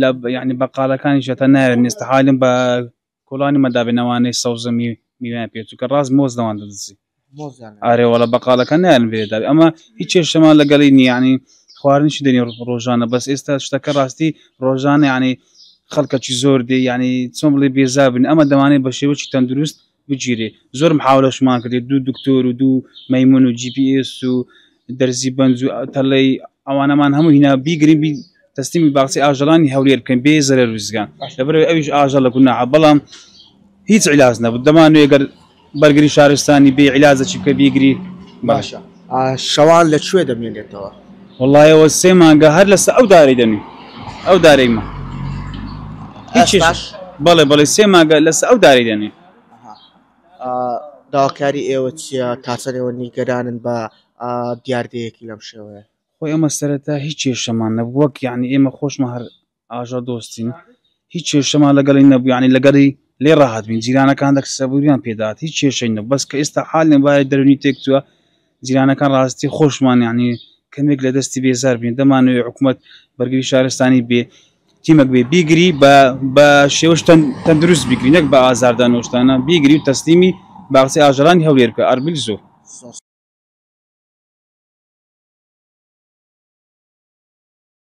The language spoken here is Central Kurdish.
لە یعنی بەقالەکانیش هەتا نایەن ئێستا حالم بە کۆڵانی مەدابێ نەوانەی سەوزە میوەیان پێ چونکە ڕاست مۆز لەوان دەدزی ئارێ وەڵا بەقالەکان نایەن بێ دابێ ئەمە هیچ کێشەمان لەگەڵی نییە یعنی خواردنیشی دەنی ڕۆژانە بەس ئێستا شتەکە ڕاستی ڕۆژانە یعنی خەڵکەکی زۆر دێ یعنی چۆن بڵێ بێزار بن ئەمە دەمانێت بە شێوەکی تەندروست بگیرێ زۆر محاولەشمان کردێ دوو دکتۆر و دوو مەیمون و جی پی ئێس و دەرزی بەنج و تەلەی ئەوانەمان هەموو هینا بیگرین بی تەسلیمی باخچەی ئاژەڵانی هەولێر بکەن بێ زەرەر و زیان لەبەرئەوەی ئەویش ئاژەڵە گوناحە بەڵام هیچ عیلاج نەبوو دەمانوێ گەر بەرگری شارستانی بێ عیلاجە چی بکە بیگری باشە شەوان لە کوێ دەمێنێتەوە؟ وەڵای ئەوە سێ مانگە هەر لەسەر ئەو دارەی دەنوی ئەو دارەی مە هیچ بەڵێ بەڵێ سێ مانگە لەسەر ئەو دارەی دەنوی داواکاری ئێوە چییە تا چەند ئێوە نیگەرانن بە دیاردەیەکی لەم شێوەیە؟ خۆی ئەمە سەرەتا هیچ کێشەمان نەبوو وەک یعنی ئێمە خۆشمان هەر ئاژەڵ دۆستین هیچ کێشەمان لەگەڵی نەبوو یعنی لەگەڵی لێ ڕاهات بین جیرانەکان دەک سەبوریان پێدات هیچ کێشەی نەبوو بەس کە ئێستا حاڵیان باری دەرونی تێکچووە جیرانەکان ڕاستی خۆشمان یعنی کەمێک لە دەستی بێزار بین دەمانەوێ حکوومەت بەرگری شارستانی بێ تیمەک بێ بیگری بە بە شێوەش تەندروست بیگری نەک بە ئازاردان و شتانە بیگری و تەسلیمی باخچەی ئاژەڵانی هەولێر بکە ئەربیل زۆر.